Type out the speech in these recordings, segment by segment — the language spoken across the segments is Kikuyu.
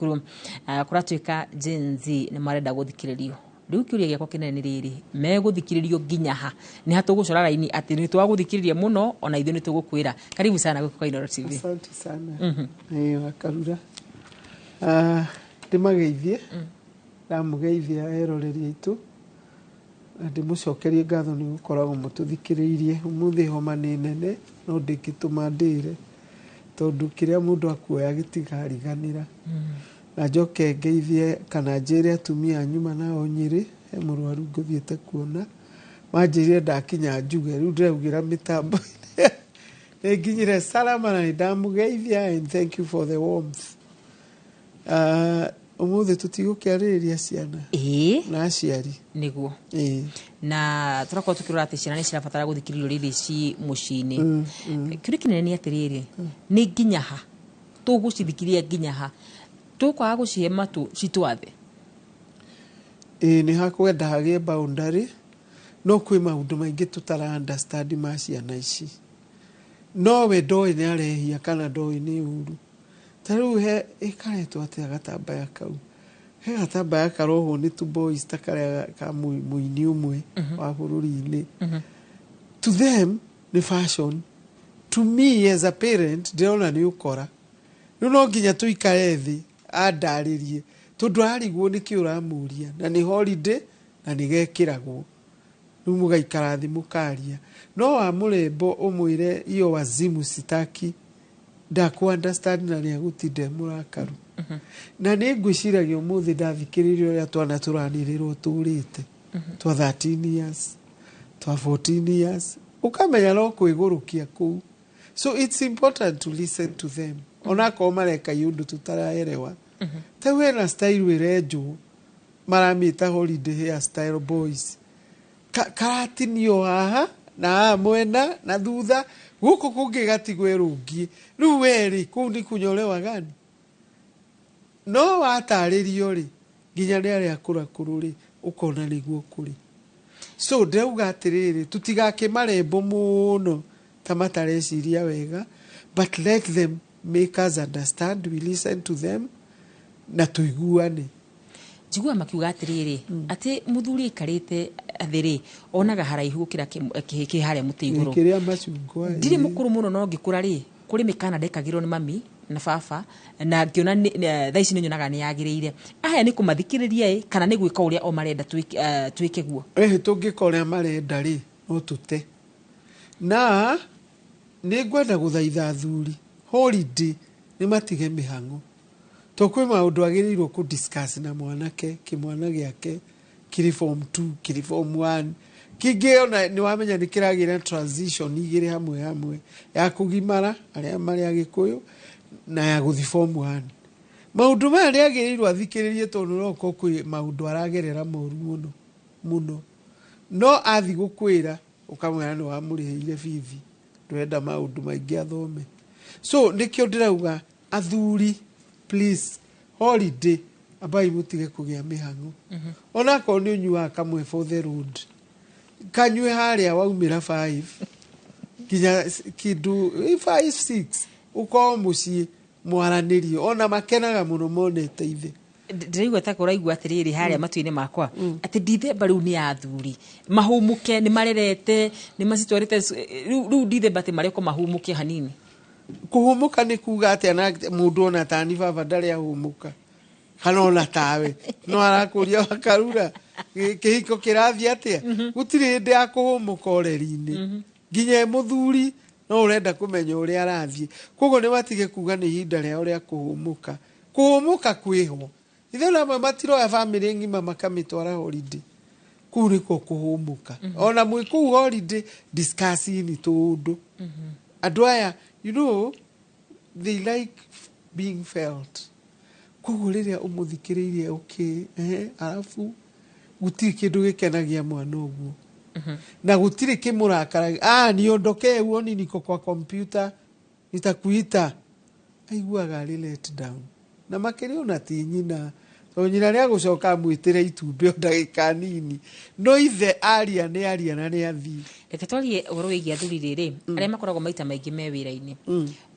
Cukuru kũratuĩka Gen Z nĩ marenda gũthikĩrĩrio. Rĩu kĩũria gĩakwa kĩnene nĩ rĩrĩ, megũthikĩrĩrio nginya ha? Nĩ ha tũgũcora raini atĩ nĩ twagũthikĩrĩria mũno ona ithuĩ nĩ tũgũkwĩra. Karibu sana gũkũ kwa Inooro TV. Asante sana. Ĩĩ Wakarura. Ah, ndĩmageithie, ndamũgeithia eroreri aitũ na ndĩmũcokerie ngatho nĩ gũkoragwo mũtũthikĩrĩirie. Ũmũthĩ homa nĩ nene no ndĩngĩtũma ndĩre tondũ kĩrĩa mũndũ akuoya gĩtikariganĩra. Na njoke ngeithie kana njĩre atumia a nyuma nao Nyĩrĩ, he mũrwaru ngũthiĩte kuona, manjĩrire ndakinya njuge, rĩu ndĩraugĩra mĩtambo-inĩ. Nĩ nginyire salama na nĩ ndamũgeithia and thank you for the warmth. Ũmũthĩ tũtigũkĩarĩrĩria ciana na aciari. Nĩguo. Na tũrakorwo tũkĩrora atĩ ciana nĩ cirabatara gũthikĩrĩrio rĩrĩ ci mũciĩ-inĩ. Kĩũria kĩnene nĩ atĩrĩrĩ, nĩ nginya ha tũgũcithikĩrĩria, nginya ha tũkwaga gũcihe matũ citwathe? Ĩĩ, nĩ hakwenda hagĩe boundary, no kwĩ maũndũ maingĩ tũtara understand ma ciana ici. No we ndoĩ nĩ arehia kana ndoĩ nĩ ũru. Ta rĩu he ĩkaretwo atĩa gatambaya kau? He gatambaya karohwo nĩ tu boys ta karĩa ka mũini ũmwe wa bũrũri-inĩ. To them nĩ fashion. To me as a parent ndĩrona nĩ ũkora. Rĩu no nginya tũikare thĩ andarĩrie tondũ ararigwo nĩkĩ ũramũria na nĩ holiday na nĩ gekĩragwo. Rĩu mũgaikara thĩ mũkaria. No wa mũrembo ũmwĩre iyo wazimu sitaki, ndakũ understand na nĩ agũtinda e mũrakaru. Na nĩ ngwĩciragia ũmũthĩ ndathikĩrĩria ũrĩa twana tũranĩrĩrwo tũrĩte twa 13 years, twa 14 years, ũkamenya no kwĩgũrũkia kũu. So it's important to listen to them onakorwo mareka iũndũ tũtaraerewa. Ta rĩu hena style ĩrenjwo maramĩta holiday hair style boys. Karatinio haha na haha mwena na thutha, gũkũ kũngĩ gatigwo ĩrũngiĩ. Rĩu we rĩ, kũu nĩ kũnyorewa gani? No watarĩrio rĩ, nginya nĩ arĩa akũrakũrũ rĩ, ũkona nĩguo kũrĩ. So ndĩrauga atĩrĩrĩ, tũtigakĩmarembo mũno ta matareciria wega, but let them make us understand, we listen to them na tũiguane. Njiguaga makiuga atĩrĩrĩ, atĩ mũthuri aikarĩte thĩ rĩ, onaga haraihu gũkĩra kĩhĩ kĩ harĩa mũtĩ igũrũ. Kĩrĩa macungwa. Ndirĩ mũkũrũ mũno no ngĩkũra rĩ, kũrĩ mĩkana ndekagĩrwo nĩ mami na baba na ngĩona thaa ici nĩ nyonaga nĩ yagĩrĩire. Aya nĩ kũmathikĩrĩria ĩ kana nĩ gwĩka ũrĩa o marenda twĩke guo? Ĩhĩ, tũngĩka ũrĩa marenda rĩ, no tũte. Na nĩ ngwenda gũthaitha athuri holiday nĩ matige mĩhang'o, to kwĩ maũndũ agĩrĩirwo kũ discuss na mwanake, kĩmwana gĩake kĩrĩ form 2, kĩrĩ form 1, kĩngĩ ona nĩ wamenya nĩ kĩragĩa na transition igĩrĩ hamwe hamwe, ya kũgimara arĩa marĩ Agĩkũyũ na ya gũthi form 1. Maũndũ maya nĩ agĩrĩirwo athikĩrĩrie tondũ no ũkorwo kwĩ maũndũ aragerera moru mũno mũno, no athi gũkwĩra ũkamwĩra nĩ wamũrĩhĩire bithi, ndũrenda maũndũ maingĩ athome. So nĩkĩo ndĩrauga athuri, please, holiday ambai mũtige kũgĩa mĩhang'o. Onakorwo nĩ ũnyuaga kamwe for the road, kanyue harĩa waumĩra 5 nginya kĩndũ 5 6, ũkorwo mũciĩ mwaranĩrie, ona makenaga mũno monete ithe. Ndĩraigua ta kũraigua atĩrĩrĩ harĩa matũ-inĩ makwa atĩ Dithemba rĩu nĩ ya athuri mahũmũke, nĩ marerete, nĩ macitwarĩte rĩu Dithemba atĩ marekwo mahũmũke hanini. Kũhũmũka nĩ kuga atĩa? Na mũndũ ona tani baba ndarĩ ahũmũka kana ona tawe no arakũria Wakarura kĩhiko kĩrathiĩ atĩa. Gũtirĩ hĩndĩ ya kũhũmũka ũreri-inĩ, nginya e mũthuri no ũrenda kũmenya ũrĩa arathiĩ. Koguo nĩ matige kuga nĩ ihinda rĩao rĩa kũhũmũka. Kũhũmũka kwĩho ithe namwe matiroya bamĩrĩ ng'ima makamĩtwara holiday, kũu nĩkuo kũhũmũka. Ona mwĩ kũu holiday, discussing tũũndũ. Andũ aya, they like being felt. Koguo rĩrĩa ũmũthikĩrĩirie ũkĩ arabu gũtirĩ kĩndũ gĩkenagia mwana ũguo na gũtirĩ kĩmũrakaragia. "Ah, niondokee, huoni niko kwa kompyuta, nitakuita." Aiguaga arĩ let down na makĩria ona ti nyina, tondũ nyina nĩ agũcoka amwĩtĩre itumbĩ o ndagĩka nini, no ithe aria nĩ aria na nĩ athiĩ. Reke twarie ũhoro wĩgiĩ athuri rĩrĩ arĩa makoragwo maita maingĩ me wĩra-inĩ.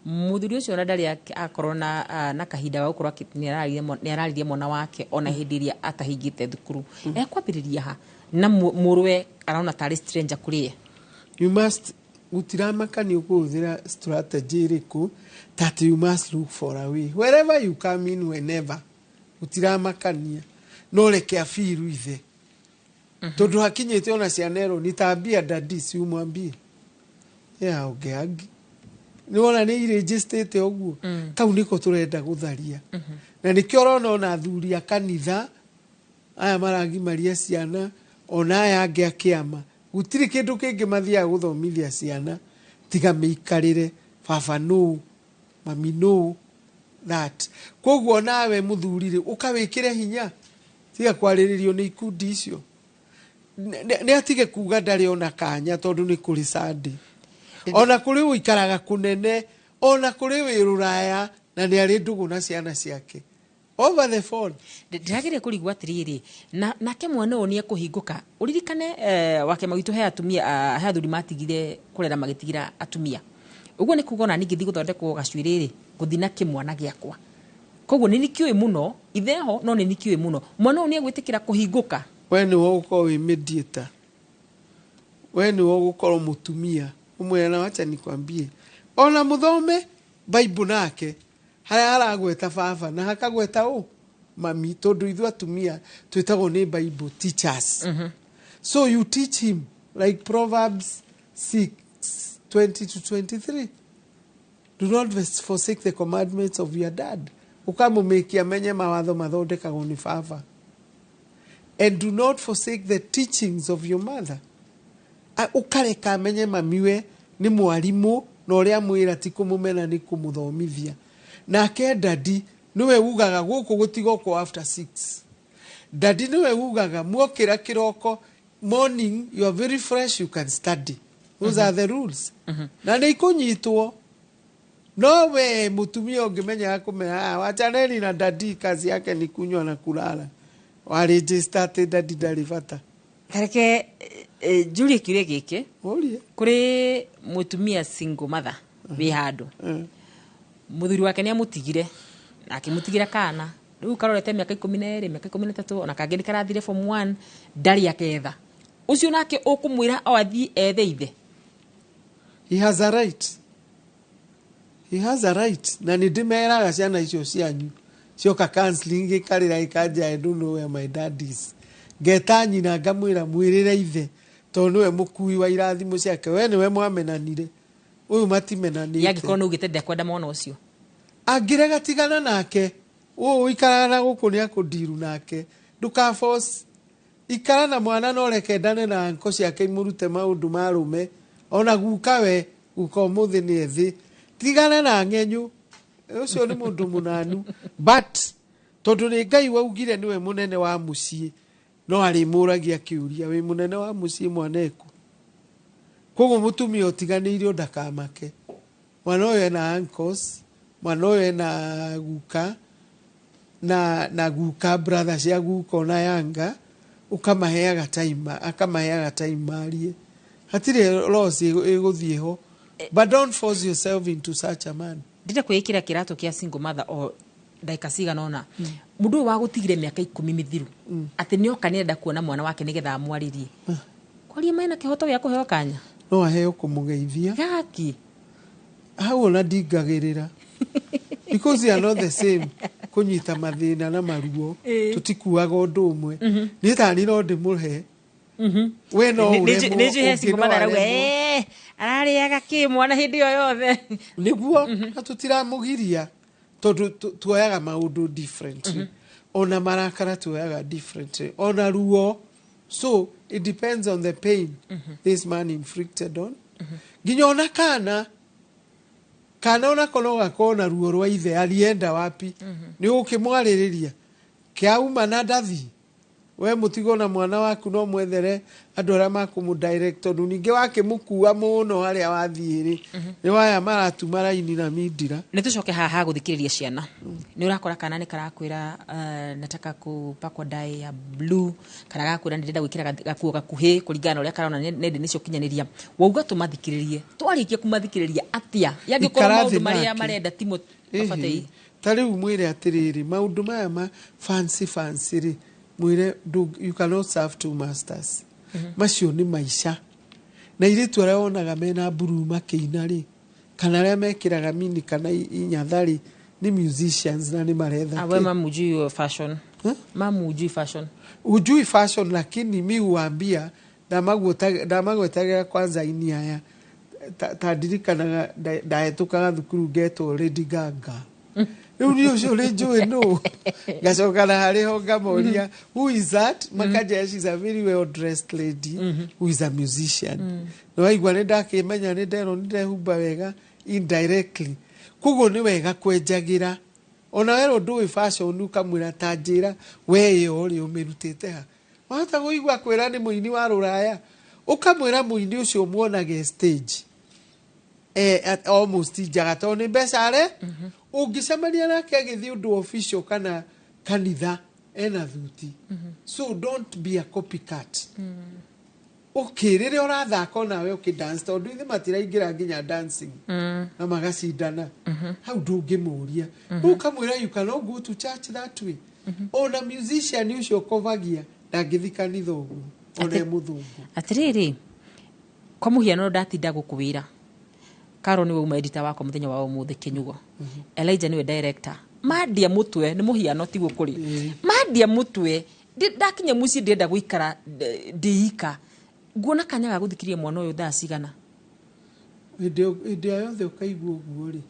Muthuri ucio ona ndari akorwo na na kahinda ga gukorwo nĩ araririe mwana wake ona hĩndĩ ĩrĩa atahingĩte thukuru. Ekwambĩrĩria ha na mũrũwe arona tarĩ stranger kũrĩ ye? You must, gutiramakania ũkũhũthĩra strategy ĩrĩkũ, that you must look for a way wherever you come in, whenever, gutiramakania, no reke abiru ithe, tondũ hakinyĩte ona ciana erwo nitaambia daddy, si umwambie yaongeangi nĩwona nĩ irĩnjĩstĩte ũguo. Kau nĩko tũrenda gũtharia, na nĩkĩo ũrona ona athuri a kanitha aya maragimaria ciana, ona aya angĩ a kĩama, gũtirĩ kĩndũ kĩngĩ mathiaga gũthomithia ciana tiga mĩikarĩre, baba nũ, mami nũ, that. Koguo nawe mũthuri rĩ, ũkawĩkĩre hinya, tiga kwarĩrĩrio nĩ ikundi icio. Nĩ atige kuga ndarĩ ona kanya, tondũ nĩ kũrĩ Sunday, ona kũrĩ ũikaraga kũnene, ona kũrĩ wĩ rũraya, na nĩ arĩ ndũgũ na ciana ciake over the phone. Ndĩrageria kũrigwo atĩrĩrĩ, na nake mwana ũyũ nĩ ekũhingũka. Ũririkane wakema witũ he atumia, he athuri matigire kũrera magĩtigĩra atumia. Ũguo nĩ kuga ona ningĩthiĩ gũthondekwo gacuĩrĩ rĩ, ngũthiĩ na kĩmwana gĩakwa, koguo nĩ nĩkĩũĩ mũno itheho, no nĩ nĩkĩũĩ mũno mwana ũyũ nĩ egwĩtĩkĩra kũhingũka. We nĩwe ũgũkorwo wĩ mediator, we nĩwe ũgũkorwo mũtumia ũmwĩre, na wacha nikwambie, ona mũthome Bible nake harĩa haragweta baba na hakagweta ũ mami, tondũ ithuĩ atumia twĩtagwo nĩ Bible teachers. So you teach him like Proverbs 6 20 to 23, "Do not forsake the commandments of your dad." Ũkamũmĩkia amenye mawatho mathondekagwo nĩ baba. "And do not forsake the teachings of your mother." Ũkareka amenye mamiwe nĩ mwarimũ, na ũrĩa mwĩra ti kũmũmena, nĩ kũmũthomithia. Nake daddy nĩwe ugaga gũkũ gũtigokwo after 6. Daddy nĩwe ugaga muokĩra kĩroko, morning you are very fresh, you can study. Those are the rules, na nĩ ikũnyitwo. No we mũtumia ũngĩmenyaga kũmenya, "Ah, wachaneni na daddy, kazi yake ni kunywa na kulala," warĩnjĩsta atĩ daddy ndarĩ bata. Kareke njurie kĩũria gĩkĩ. Ũrie. Kũrĩ mũtumia single mother wĩ handũ, mũthuri wake nĩ amũtigire na akĩmũtigĩra kana rĩu karorete mĩaka 12, mĩaka 13, ona kangĩ nĩ karathire form 1, ndarĩ aketha. Ũcio nake ũkũmwĩra o athiĩ ethe ithe? He has a right, he has a right. Na nĩ ndĩmeraga ciana icio cianyu cioka counseling gĩkarĩra gĩkanja, "I don't know where my dad is." Ngeta nyina ngamwĩra, "Mwĩrĩre ithe, tondũ nĩwe mũkui wa irathimo ciake. We nĩwe mwamenanire, ũyũ matimenanĩte." Yangĩkorwo nĩ ugĩte ndekwenda mwana ũcio? Angĩrega, tigana nake. Ũũ ũikaraga na gũkũ nĩ akũndiru nake, ndũkaforce. Ikara na mwana, no reke ndane na anko ciake imũrute maũndũ ma rũme, ona guka. We guka ũmũthĩ nĩ ethĩ, tigana na ng'enyũ ũcio, nĩ mũndũ mũnanu. But tondũ nĩ Ngai waugire nĩwe mũnene wa mũciĩ, no arĩmũragia kĩũria, "Wĩ mũnene wa mũciĩ, mwaneku?" Koguo mũtumia ũtiganĩirio ndakamake. Mwana ũyũ ena uncles, mwana ũyũ ena guka na guka, brother cia guka, ona yanga, ũkamaheaga time, akamaheaga time marie. Hatirĩ loss ĩgũthiĩ ho, but don't force yourself into such a man. Ndĩrenda kwĩĩkĩra kĩratũ kĩa single mother o ndagĩka cigana ũna. Mũndũ ũyũ wagũtigire mĩaka 10 mĩthiru atĩ nĩoka nĩarenda kuona mwana wake nĩgetha amwarĩrie, kwaria mena kĩhoto gĩa kũheo kanya? No aheo kũmũgeithia. Gaki. Hau ona ndingagĩrĩra, because they are not the same kũnyita mathĩna na maruo. Tũtikuaga ũndũ ũmwe. Niĩ tani no ndĩmũhe, we no ũremwo, nĩ njũĩ he ũngĩ single no mother arauga, aremwo. "Ararĩaga kĩ mwana hĩndĩ ĩyo yothe?" Nĩguo, na tũtiramũgiria, tondũ tuoyaga maũndũ differently, ona marakara tuoyaga differently, ona ruo. So it depends on the pain this man inflicted on nginya ona kana. Kana onako no gakorwo na ruo rwa ithe alienda wapi. Nĩ ũkĩmwarĩrĩria kĩauma na ndathi. We mũtigo na mwana waku no mwethere andũ arĩa makũmũ direct, tondũ ningĩ wakĩmũkua mũno harĩa wathiĩ rĩ, nĩ waya maratuma raini na mindira. Nä tå coke haha gå thikä rä ria ciana. Nä å rakora kana nä karakwä ra nataka kupakwa dye ya blue, kana gakwä ra nä ndĩrenda gwä kä ra gakuo gakuhä kå ringana na å rä a karona nenda nä cio kinyanä ria. Wauga tå mathikä rä rie, twarä kia kũmathikä rä ria atä yangä korwo Ikara maå thĩ ndå marä a nake. marenda timo mabatai? Ta rĩu mwĩre atĩrĩrĩ, maũndũ maya ma fancy fancy rĩ, mwĩre you cannot serve two masters. Macio nĩ maica, na airĩtu arĩa wonaga mena mburu makĩina rĩ, kana arĩa mekĩraga mini kana inyatha rĩ, nĩ musicians na nĩ maretha Awe kĩ. Mamu, fashion. Huh? Mamu, ujui fashion. Hujui fashion, lakini mi huambia, ndamagwetagira kwanza ini aya ta ndirikanaga ndahĩtũkaga thukuru ngetwo Lady Gaga. Rĩu niĩ ũcio nĩ njũĩ nũ, ngacoka na harĩ ho ngamoria, "Who is that?" Makanjĩra, "She's a very well dressed lady who is a musician." Na waigua nĩ ndakĩmenya, nĩ nderwo nĩ ndehumba wega indirectly. Koguo nĩ wega kwenjagĩra ona werwo ndũĩ fashion, ũkamwĩra, "Ta njĩra we, ĩyo rĩ ũmĩrutĩte ha?" Wahota kũigua kwĩra nĩ mũini wa rũraya, ũkamwĩra mũini ũcio muonage stage almost njaga tondũ nĩ mbeca are ũngĩcemania nake agĩthiĩ ũndũ official kana kanitha ena thuti. So don't be a copycat. Okay, rĩrĩa ũrathaka onawe ũkĩdance, tondũ ithe matiraingĩra nginya dancing na magacindana hau, ndũngĩmũria. Rĩu ũkamwĩra, "You cannot go to church that way." Ona musician ũcio ũkobagia ndangĩthi kanitha ũguo ona e mũthũngũ. Atiriri, kwa muhiano, ndatinda gũkũ wĩra, Karo nĩwe uma editor wakwa mũthenya wa ũmũthĩ, Kĩnyugo Elijah nĩwe director, mandia mũtwe, nĩ mũhiano tiguo kũrĩ mandia mũtwe. Ndakinya mũciĩ ndĩrenda gũikara ndĩika, nguona kanya ga gũthikĩrĩria mwana ũyũ thaa cigana? Hĩndĩ ĩyo yothe ũkaigua ũguo rĩ,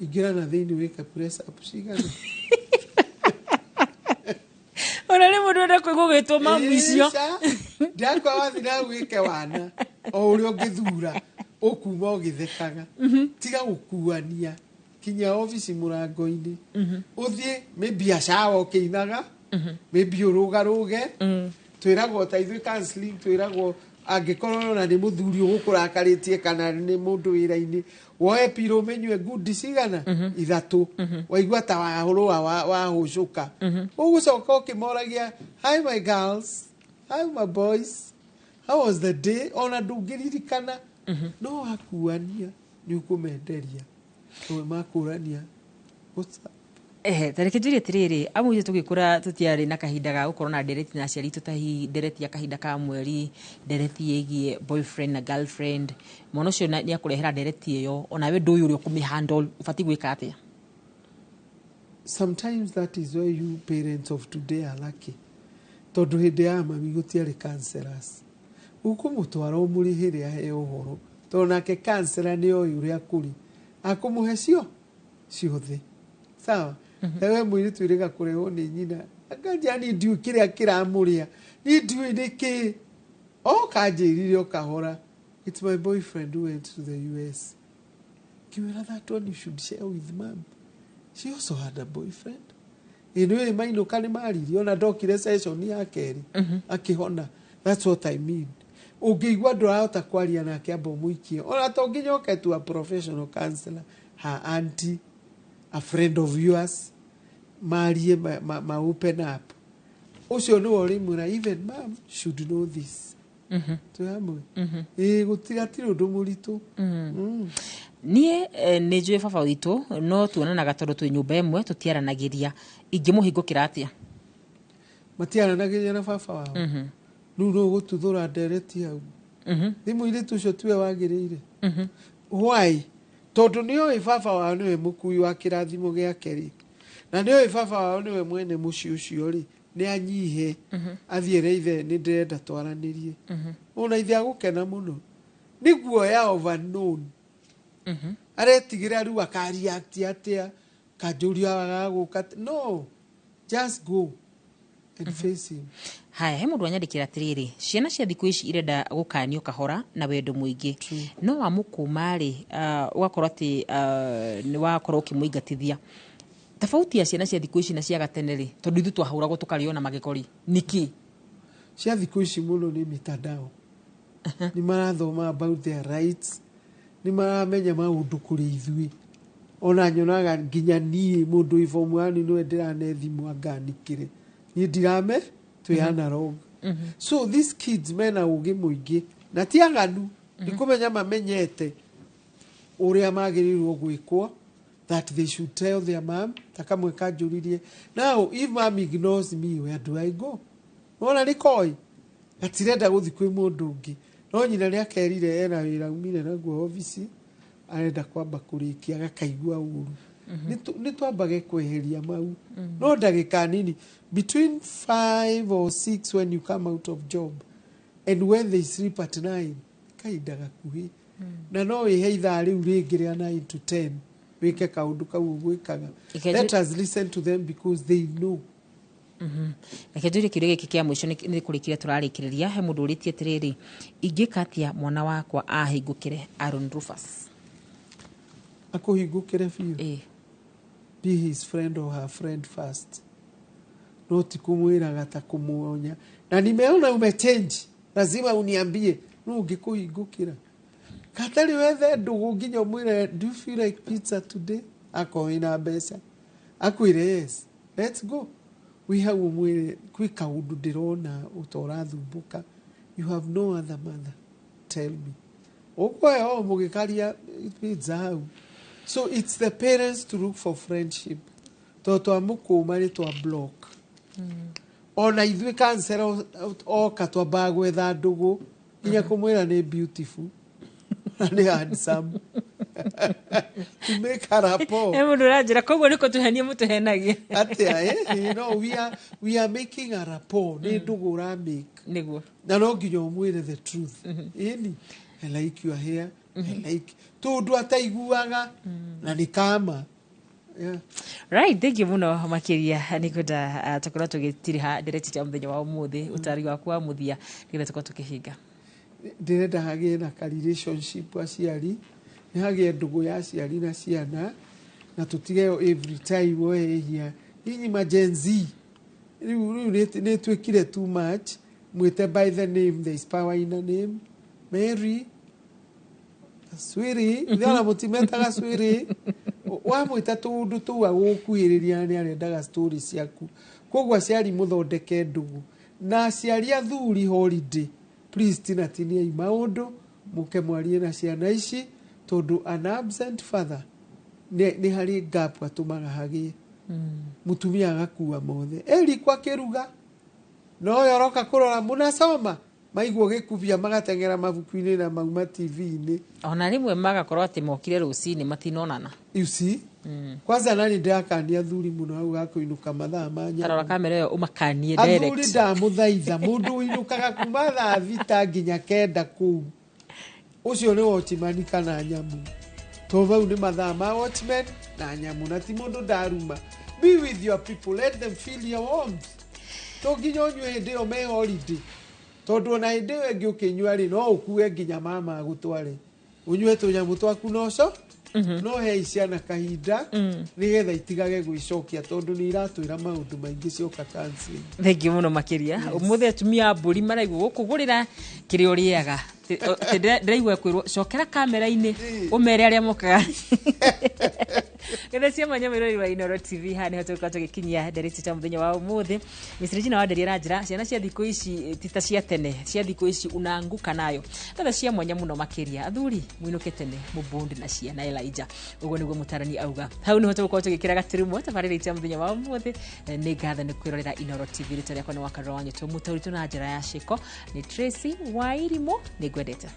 ingĩra na thĩinĩ wĩke press up cigana. Ona rĩ mũndũ enda kũigua gwĩtwo mamu icio. Ndakwa wathi na wĩke wana o ũrĩa ũngĩthura, ũkuma ũgĩthekaga. Tiga gũkuania kinya obici mũrango-inĩ, ũthiĩ maybe acawa ũkĩinaga, maybe ũrũgarũge. Twĩragwo ta ithuĩ counseling, twĩragwo angĩkorwo ona nĩ mũthuri ũgũkũrakarĩtie kana nĩ mũndũ wĩra-inĩ, woe piro ũmĩnyue ngundi cigana 3, waigua ta wahũrũa wahũcũka, ũgũcoka ũkĩmoragia, "Hi my girls, hi my boys, how was the day?" Ona ndũngĩririkana, no wakuania nĩ ũkũmenderia tondũ makũrania, "What's up?" Ehe, ta reke njurie atiriri, amwe ithuĩ tũgĩkũra tũtiarĩ na kahinda ga gũkorwo na ndereti na aciari itũ, ta hihi ndereti ya kahinda ka mweri, ndereti ĩgiĩ boyfriend na girlfriend. Mwana ũcio nĩ akũrehera ndereti ĩyo, onawe ndũĩ ũrĩa ũkũmĩhandle, ũbatiĩ gwĩka atĩa? Sometimes that is why you parents of today are lucky, tondũ hĩndĩ ya mami gũtiarĩ counselors. Ũkũmũtwara ũmũrĩhĩre aheo ũhoro, tondũ nake counselor nĩ oĩ ũrĩa kũrĩ, akũmũhe cio ciothe. Sawa, nawe mũirĩtu ĩrĩga kũrehwo nĩ nyina, akanjia, "Niĩ ndiũĩ kĩrĩa kĩramũrĩa, niĩ ndiũĩ nĩ kĩĩ." Oka anjĩrire o kahora, "It's my boyfriend who went to the US." Ngĩmwĩra, "That one you should share with mom. She also had a boyfriend." Ĩnĩ mainũka nĩ maririe, ona ndokire session ya kerĩ akĩhona. That's what I mean. Ũngĩigua ndũrahota kwaria nake, amba ũmũikie, ona to nginya oke to a professional counselor, her auntie, a friend of yours, marie ma open up. Ũcio nĩwe ũrĩmwĩra, "Even mom should know this." Twĩ hamwe? Ĩĩ, gũtigatirĩ ũndũ mũritũ. Niĩ nĩ njũĩ baba witũ, no tuonanaga tondũ twĩ nyũmba ĩmwe, tũtiaranagĩria. Ingĩmũhingũkĩra atĩa? Matiaranagĩria na baba wao rĩu no gũtuthũra ndereti hau nĩ mũirĩtu ũcio tiwe wagĩrĩire. Why? Tondũ nĩ oĩ baba wao nĩwe mũkui wa kĩrathimo gĩake rĩ, na nĩ oĩ baba wao nĩwe mwene mũciĩ ũcio rĩ, nĩ anyihe athiĩre ithe, "Nĩ ndĩrenda twaranĩrie." Ona ithe agũkena mũno nĩ guoya of unknown, aretigĩra rĩu akareact atĩa, kanjũria agagũka. No just go and face him. Haya, he mũndũ wanyandĩkĩra atĩrĩrĩ, ciana cia thikũ ici irenda gũkanio kahora na wendo mũingĩ, no wamũkũma rĩ, ũgakorwo atĩ nĩ wakorwo ũkĩmũingatithia. Tofauti ya ciana cia thikũ ici na cia gatene rĩ, tondũ ithuĩ twahũragwo tũkarĩo na magego rĩ, nĩkĩ? Cia thikũ ici mũno nĩ mitandao, nĩ marathoma about their rights, nĩ maramenya maũndũ kũrĩ ithuĩ. Ona nyonaga nginya niĩ mũndũ wĩ form one nĩwe ndĩrane thimũ anganikĩre, niĩ ndirame twĩ analog. So these kids mena ũgĩ mũingĩ na ti aganu, nĩ kũmenya mamenyete ũrĩa magĩrĩirwo gwĩkwo, that they should tell their mom. Ta kamwe kanjũririe, "Now if mom ignores me, where do I go?" Wona nĩ koi gatirenda gũthiĩ kwĩ mũndũ ũngĩ, no nyina nĩ akerire ena wĩra umire naguo obici arenda kwamba kũrĩkia, gakaigua ũru. Nĩ twambage kweheria mau no ndagĩka nini between 5 or 6 when you come out of job and when they sleep at 9, kahinda gakuhĩ, na no wĩhe ithaa rĩu rĩngĩ rĩa 9 to 10 wĩke kaũndũ kau ũgwĩkaga. Let us listen to them because they know. Reke njũrie kĩũria gĩkĩ kĩa mũico, nĩ kũrĩkĩria tũrarĩkĩrĩria. He mũndũ ũrĩtie atĩrĩrĩ, ingĩka atĩa mwana wakwa ahingũkĩre Aaron Rufus? Akũhingũkĩre biũ? Ĩĩ. Be his friend or her friend first, no ti kũmwĩraga ta kũmuonya na nimeona umechange, lazima uniambie. No ũngĩkũhingũkĩra katarĩ wethe ndũgũ nginya ũmwĩre, "Do you feel like pizza today?" Akorwo wĩna mbeca akwĩre, "Yes, let's go." Wĩ hau ũmwĩre, "Kwĩ kaũndũ ndĩrona ũtorathumbũka. You have no other mother, tell me." Ũkwoya o mũgĩkaria pizza hau. So it's the parents to look for friendship, tondũ twamũkũma nĩ twa block. Ona ithuĩ counselor oka twambaga gwetha ndũgũ nginya kũmwĩra nĩ beautiful na nĩ handsome to make a rapport. He mũndũ ũranjĩra koguo nĩ kũtũhenia mũtũhenagia. Atia, eh? We are making a rapport, nĩ ndũgũ ũramake. Nĩguo. Na no nginya ũmwĩre the truth. Ĩni, "I like your hair, I like," tũndũ ataiguaga na nĩ kama, yeah. Right, thank you mũno makĩria. Nĩ kwenda tũkorwo tũgĩtiriha ndereti ya mũthenya wa ũmũthĩ, ũtari waku wa mũthia nĩgetha tũkorwo tũkĩhinga. Ndĩrenda hagĩe na ka relationship, aciari nĩ hagĩe ndũgũ ya aciari na ciana, na tũtige every time wehia. Hihi ma Gen Z rĩu nĩ twĩkire too much. Mwĩte by the name, there is power in a name. Mary, swiri ona mũtimetaga swiri, wamwĩta tũũndũ tũu agũkuhĩrĩria na nĩ arendaga story ciaku. Koguo aciari mũthondeke ndũgũ na aciari. Athuri, holiday, please, tinatiniai maũndũ, mũke mwarie na ciana ici, tondũ an absent father nĩ harĩ gap atũmaga hagĩe mũtumia agakua mothe erikwa akĩruga, no ũyũ aroka kũrora mũnacoma, maigua gĩkubia magateng'era mabuku-inĩ na mauma TV-inĩ. Ona rĩmwe magakorwo atĩ mokire rũcinĩ matinonana. You see, kwanza nani ndĩrakania athuri mũno hau gakũinũka mathaa ma tarora nyamũ. Kamera ĩyo ũmakanie. Athuri, Direct. ndamũthaitha, mũndũ ũinũkaga kuma thaa 6 nginya 9 kũu, ũcio nĩ watchman kana nyamũ, to mau nĩ mathaa ma watchman na nyamũ, na ti mũndũ ndaruma. Be with your people, let them feel your warmth. To nginya ũnyue hĩndĩ ĩyo me holiday, tondũ ona hĩndĩ ĩyo ĩngĩ ũkĩnyua rĩ, no ũkue nginya mama agũtware ũnyue tũnyamũ twaku noco. No hei ciana kahinda nĩgetha itigage gwĩcokia, tondũ nĩ iratwĩra maũndũ maingĩ cioka counseling. Thank you mũno makĩria. Ũmũthĩ atumia a mbũri maraigua gũkũgũrĩra kĩrĩa ũrĩaga. Ndĩraigua kwĩrwo cokera kamera-inĩ ũmere arĩa mokaga getha cia mwanya. Mwĩrori wa Inooro TV, haha nĩho tũgũkorwo tũgĩkinyia ndereti ta mũthenya wa ũmũthĩ. Miss Regina Wanderia aranjĩra ciana cia thikũ ici ti ta cia tene, cia thikũ ici unaanguka nayo thatha cia mwanya mũno makĩria. Athuri, mũinũke tene mũbond na ciana. Elijah, ũguo nĩguo mũtarani auga. Hau nĩho tũgũkorwo tũgĩkĩra gaturumo tabarĩra itũ ya mũthenya wa ũmũthĩ. Nĩ ngatho nĩ kwĩrorera Inooro TV. Rĩtwa rĩakwa nĩ Wakarũra wa Nyũtũ, mũtaũritũ na njĩra ya ciĩko nĩ Tracy Wairimũ. Nĩ ngwendete.